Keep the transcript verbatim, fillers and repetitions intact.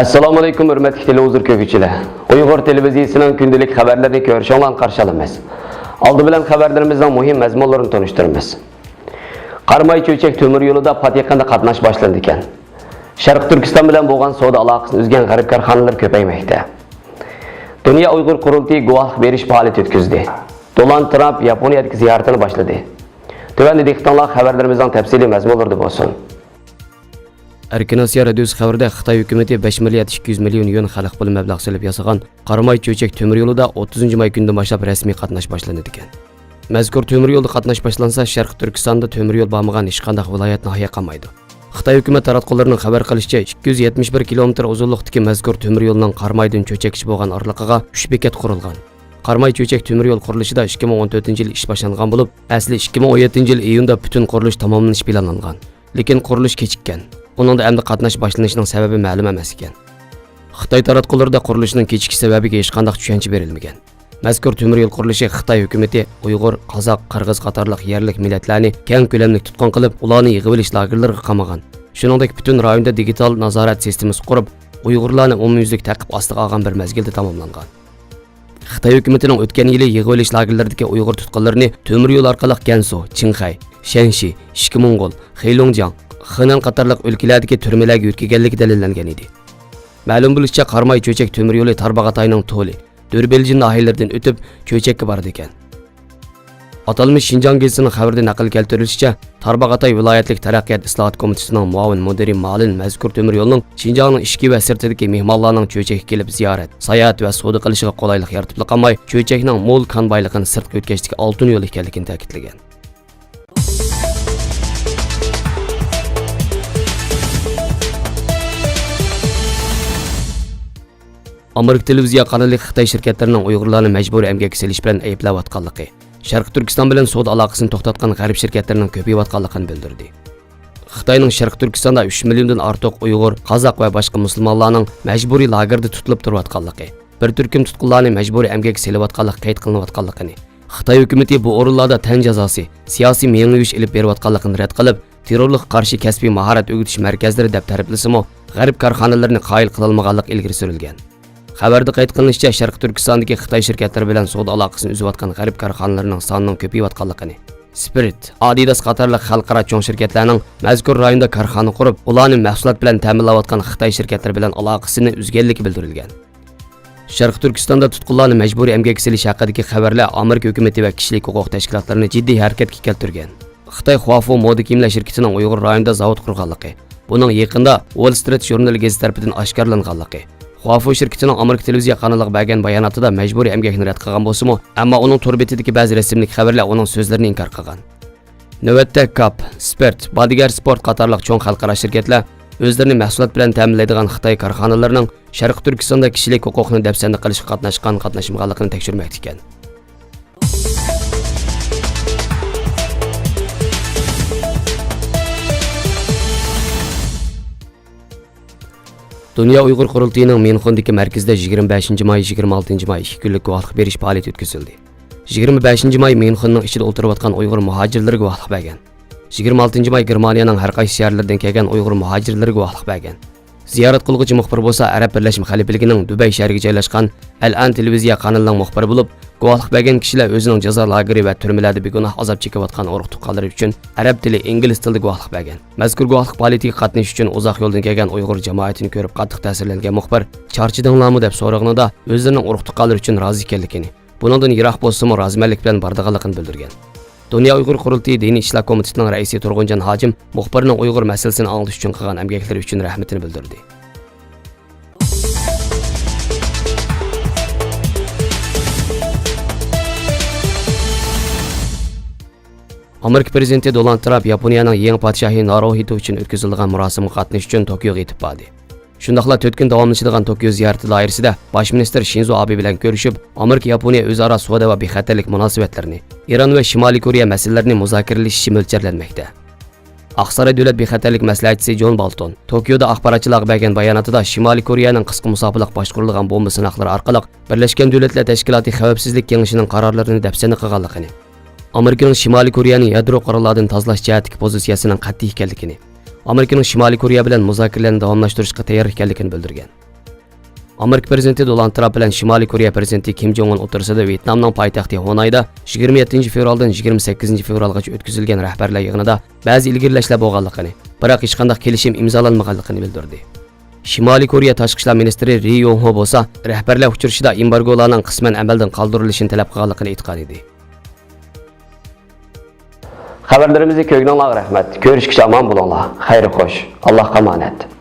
ئەسسالامۇئەلەيكۇم، ھۆرمەتلىك تېلېۋىزور كۆرگۈچىلەر. ئۇيغۇر تېلېۋىزىيىسىنىڭ كۈندىلىك خەۋەرلىرىنى كۆرۈشۈڭلارنى قارشى ئالىمىز. ئالدى بىلەن خەۋەرلىرىمىزنىڭ مۇھىم مەزمۇنلىرىنى تونۇشتۇرىمىز. قاراماي چۆچەك تۆمۈر يولىدا پات يېقىندا قاتناش باشلىنىدىكەن. شەرقىي تۈركىستان بىلەن بولغان سودا ئالاقىسىنى ئۈزگەن غەرب كارخانىلىرى كۆپەيمەكتە. دۇنيا ئۇيغۇر قۇرۇلتىيى گۇۋاھلىق بېرىش پائالىيىتى ئۆتكۈزدى. دونالد ترامپ ياپونىيەدىكى زىيارىتىنى باشلىدى. تۆۋەندە دىققىتىڭلار خەۋەرلىرىمىزنىڭ تەپسىلىي مەزمۇنلىرىدا بولسۇن. ئەركىن ئاسىيا رادىيوسى خەۋىرىدە خىتاي ھۆكۈمىتى بەش مىليارد ئىككى يۈز مىليون يۈەن خەلق پۇلى مەبلەغ سېلىپ ياسىغان قاراماي چۆچەك تۆمۈر يولىدا ئوتتۇزىنچى ماي كۈنىدىن باشلاپ رەسمىي قاتناش باشلىنىدىكەن. مەزكۇر تۆمۈر يولدا قاتناش باشلانسا، شەرقىي تۈركىستاندا تۆمۈر يول بارمىغان ھېچقانداق ۋىلايەت، ناھىيە قالمايدۇ. خىتاي ھۆكۈمەت تاراتقۇلىرىنىڭ خەۋەر قىلىشىچە، ئىككى يۈز يەتمىش بىر كىلومېتىر ئۇزۇنلۇقتىكى مەزكۇر تۆمۈر يولنىڭ قارامايدىن چۆچەككىچە بولغان ئارىلىقىغا ئۈچ بېكەت قۇرۇلغان. قاراماي چۆچەك تۆمۈر يول قۇرۇلۇشىدا ئىككى مىڭ ئون تۆتىنچى يىلى ئىش باشلانغان بولۇپ، ئەسلى ئىككى مىڭ ئون يەتتىنچى يىلى ئىيۇندا پۈتۈن قۇرۇلۇش تاماملىنىشى پىلانلانغان. لېكىن قۇرۇلۇش كېچىككەن. ئۇنىڭدا ئەمدى قاتناش باشلىنىشىنىڭ سەۋەبى مەلۇم ئەمەس ئىكەن. خىتاي تاراتقۇلىرىدا قۇرۇلۇشنىڭ كېچىكىش سەۋەبىگە ھېچقانداق چۈشەنچە بېرىلمىگەن. مەزكۇر تۆمۈر يول قۇرۇلۇشى خىتاي ھۆكۈمىتى ئۇيغۇر، قازاق، قىرغىز قاتارلىق يەرلىك مىللەتلەرنى كەڭ كۆلەملىك تۇتقۇن قىلىپ، ئۇلارنى يىغىۋېلىش لاگېرلىرىغا قامىغان. شۇنىڭدەك پۈتۈن رايوندا دىگىتال نازارەت سىستېمىسى قۇرۇپ، ئۇيغۇرلارنى ئومۇميۈزلۈك تەقىب ئاستىغا ئالغان بىر مەزگىلدە تاماملانغان. خىتاي ھۆكۈمىتىنىڭ ئۆتكەن يىلى يىغىۋېلىش لاگېرلىرىدىكى ئۇيغۇر تۇتقۇنلىرىنى تۆمۈر يول ئارقىلىق گەنسۇ، چىڭخەي، شەنشى، ئىچكى موڭغۇل، خېيلۇڭجياڭ، خېنەن قاتارلىق ئۆلكىلەردىكى تۈرمىلەرگە يۆتكىگەنلىكى دەلىللەنگەن ئىدى. مەلۇم بولۇشىچە، قاراماي چۆچەك تۆمۈر يولى تارباغاتاينىڭ تولى، دۆربىلجىن ناھىيەلىرىدىن ئۆتۈپ، چۆچەككە بارىدىكەن. ئاتالمىش شىنجاڭ گېزىتىنىڭ خەۋىرىدە نەقىل كەلتۈرۈلۈشىچە، تارباغاتاي ۋىلايەتلىك تەرەققىيات ئىسلاھات كومىتېتىنىڭ مۇئاۋىن مۇدىرى مالىن مەزكۇر تۆمۈر يولنىڭ شىنجاڭنىڭ ئىچكى ۋە سىرتىدىكى مېھمانلارنىڭ چۆچەككە كېلىپ زىيارەت، ساياھەت ۋە سودا قىلىشىغا قولايلىق يارىتىپلا قالماي، چۆچەكنىڭ مول كان بايلىقىنى سىرتقا يۆتكەشتىكى ئالتۇن يول ئىكەنلىكىنى تەكىتلىگەن. ئامېرىكا تېلېۋىزىيە قانىلى خىتاي شىركەتلىرىنىڭ ئۇيغۇرلارنى مەجبۇرىي ئەمگەككە سېلىش بىلەن ئەيىبلەۋاتقانلىقى، شەرقىي تۈركىستان بىلەن سودا ئالاقىسىنى توختاتقان غەرب شىركەتلىرىنىڭ كۆپىيىۋاتقانلىقىنى بىلدۈردى. خىتاينىڭ شەرقىي تۈركىستاندا ئۈچ مىليوندىن ئارتۇق ئۇيغۇر، قازاق ۋە باشقا مۇسۇلمانلارنىڭ مەجبۇرىي لاگېردا تۇتۇلۇپ تۇرۇۋاتقانلىقى، بىر تۈركۈم تۇتقۇنلارنى مەجبۇرىي ئەمگەككە سېلىۋاتقانلىقى قەيت قىلىنىۋاتقانلىقىنى، خىتاي ھۆكۈمىتى بۇ ئورۇنلاردا تەن جازاسى، سىياسىي مېڭە يۇيۇش ئېلىپ بېرىۋاتقانلىقىنى رەت قىلىپ، تېررورلۇققا قارشى كەسپىي ماھارەت ئۆگىتىش مەركەزلىرى دەپ تەرىپلىسىمۇ، غەرب كارخانىلىرىنى قايىل قىلالمىغانلىقى ئىلگىرى سۈرۈلگەن. خەۋەردە قەيت قىلىنىشىچە، شەرقىي تۈركىستاندىكى خىتاي شىركەتلىرى بىلەن سودا ئالاقىسىنى ئۈزۈۋاتقان غەرب كارخانىلىرىنىڭ سانىنىڭ كۆپىيىۋاتقانلىقىنى، سپىرت، ئادىداس قاتارلىق خەلقئارا چوڭ شىركەتلەرنىڭ مەزكۇر رايوندا كارخانا قۇرۇپ، ئۇلارنى مەھسۇلات بىلەن تەمىنلەۋاتقان خىتاي شىركەتلىرى بىلەن ئالاقىسىنى ئۈزگەنلىكى بىلدۈرۈلگەن. شەرقىي تۈركىستاندا تۇتقۇنلارنى مەجبۇرىي ئەمگەككە سېلىش ھەققىدىكى خەۋەرلەر ئامېرىكا ھۆكۈمىتى ۋە كىشىلىك ھوقۇق تەشكىلاتلىرىنى جىددىي ھەرىكەتكە كەلتۈرگەن. خىتاي خۇافۇ مودا كىيىملەر شىركىتىنىڭ ئۇيغۇر رايونىدا زاۋۇت قۇرغانلىقى، بۇنىڭ يېقىندا ۋول سترىت ژۇرنىلى گېزىتى تەرىپىدىن ئاشكارىلانغانلىقى، خۇافۇ شىركىتىنىڭ ئامېرىكا تېلېۋىزىيە قانىلىغا بەرگەن باياناتىدا مەجبۇرىي ئەمگەكنى رەت قىلغان بولسىمۇ، ئەمما ئۇنىڭ تور بېتىدىكى بەزى رەسىملىك خەۋەرلەر ئۇنىڭ سۆزلىرىنى ئىنكار قىلغان. نۆۋەتتە كاپ، سپىرت، بادىگەر سپورت قاتارلىق چوڭ خەلقئارا شىركەتلەر ئۆزلىرىنى مەھسۇلات بىلەن تەمىنلەيدىغان خىتاي كارخانىلىرىنىڭ شەرقىي تۈركىستاندا كىشىلىك ھوقۇقنى دەپسەندە قىلىشقا قاتناشقان، قاتناشمىغانلىقىنى تەكشۈرمەكتە ئىكەن. دۇنيا ئۇيغۇر قۇرۇلتىيىنىڭ ميۇنخېندىكى مەركىزىدە يىگىرمە بەشىنچى ماي، يىگىرمە ئالتىنچى ماي ئىككى كۈنلۈك گۇۋاھلىق بېرىش پائالىيىتى ئۆتكۈزۈلدى. يىگىرمە بەشىنچى ماي ميۇنخېننىڭ ئىچىدە ئولتۇرۇۋاتقان ئۇيغۇر مۇھاجىرلىرى گۇۋاھلىق بەرگەن. يىگىرمە ئالتىنچى ماي گېرمانىيەنىڭ ھەر قايسى شەھەرلىرىدىن كەلگەن ئۇيغۇر مۇھاجىرلىرى گۇۋاھلىق بەرگەن. زىيارەت قىلغۇچى مۇخبىر بولسا ئەرەب بىرلەشمە خەلىپىلىكىنىڭ دۇبەي شەھىرىگە جايلاشقان ئەلئان تېلېۋىزىيە قانىلىنىڭ مۇخبىرى بولۇپ، گۇۋاھلىق بەرگەن كىشىلەر ئۆزىنىڭ جازا لاگېرى ۋە تۈرمىلەردە بىگۇناھ ئازاب چېكىۋاتقان ئۇرۇق-تۇغقانلىرى ئۈچۈن ئەرەب تىلى، ئىنگلىز تىلىدا گۇۋاھلىق بەرگەن. مەزكۇر گۇۋاھلىق پائالىيىتىگە قاتنىشىش ئۈچۈن ئۇزاق يولدىن كەلگەن ئۇيغۇر جامائىتىنى كۆرۈپ قاتتىق تەسىرلەنگەن مۇخبىر، چارچىدىڭلارمۇ دەپ سورىغىنىدا، ئۆزلىرىنىڭ ئۇرۇق-تۇغقانلىرى ئۈچۈن رازى ئىكەنلىكىنى، بۇنىڭدىن يىراق بولسىمۇ رازىمەنلىك بىلەن بارىدىغانلىقىنى بىلدۈرگەن. دۇنيا ئۇيغۇر قۇرۇلتىيى دىنىي ئىشلار كومىتېتىنىڭ رەئىسى تۇرغۇنجان ھاجىم مۇخبىرنىڭ ئۇيغۇر مەسىلىسىنى ئاڭلىتىش ئۈچۈن قىلغان ئەمگەكلىرى ئۈچۈن رەھمىتىنى بىلدۈردى. ئامېرىكا پىرېزىدېنتى دونالد ترامپ ياپونىيەنىڭ يېڭى پادىشاھى ناروھىتو ئۈچۈن ئۆتكۈزۈلىدىغان مۇراسىمغا قاتنىشىش ئۈچۈن توكيوغا يېتىپ باردى. شۇنداقلا تۆت كۈن داۋاملىشىدىغان توكيو زىيارىتى دائىرىسىدە باش مىنىستىر شىنزو ئابې بىلەن كۆرۈشۈپ، ئامېرىكا ياپونىيە ئۆزئارا سودا ۋە بىخەتەرلىك مۇناسىۋەتلىرىنى، ئىران ۋە شىمالىي كورېيە مەسىلىلىرىنى مۇزاكىرىلىشىشى مۆلچەرلەنمەكتە. ئاقساراي دۆلەت بىخەتەرلىك مەسلىھەتچىسى جون بالتون توكيودا ئاخباراتچىلارغا بەرگەن باياناتىدا شىمالىي كورېيەنىڭ قىسقا مۇساپىلىق باشقۇرۇلىدىغان بومبا سىناقلىرى ئارقىلىق بىرلەشكەن دۆلەتلەر تەشكىلاتى خەۋپسىزلىك كېڭىشىنىڭ قارارلىرىنى دەپسەندە قىلغانلىقىنى، ئامېرىكىنىڭ شىمالىي كورېيەنى يادرو قوراللاردىن تازىلاش جەھەتتىكى پوزىتسىيەسىنىڭ قەتئىي ئىكەنلىكىنى، ئامېرىكىنىڭ شىمالىي كورېيە بىلەن مۇزاكىرىلەرنى داۋاملاشتۇرۇشقا تەييار ئىكەنلىكىنى بىلدۈرگەن. ئامېرىكا پرېزىدېنتى دونالد ترامپ بىلەن شىمالىي كورېيە پرېزىدېنتى كىم جوڭ ئۇن ئوتتۇرىسىدا ۋيېتنامنىڭ پايتەختى ھونايدا يىگىرمە يەتتىنچى فېۋرالدىن يىگىرمە سەككىزىنچى فېۋرالغىچە ئۆتكۈزۈلگەن رەھبەرلەر يىغىنىدا بەزى ئىلگىرىلەشلەر بولغانلىقىنى، بىراق ھېچقانداق كېلىشىم ئىمزالانمىغانلىقىنى بىلدۈردى. شىمالىي كورېيە تاشقى ئىشلار مىنىستىرى رى يونغ ھو بولسا رەھبەرلەر ئۇچرىشىشىدا ئېمبارگولارنىڭ قىسمەن ئەمەلدىن قالدۇرۇلۇشىنى تەلەپ قىلغانلىقىنى ئېيتقان ئىدى. خەۋەرلىرىمىزنى كۆرگىنىڭلارغا رەھمەت. كۆرۈشكىچە ئامان بولۇڭلار. خەير خوش. ئاللاھقا ئامانەت.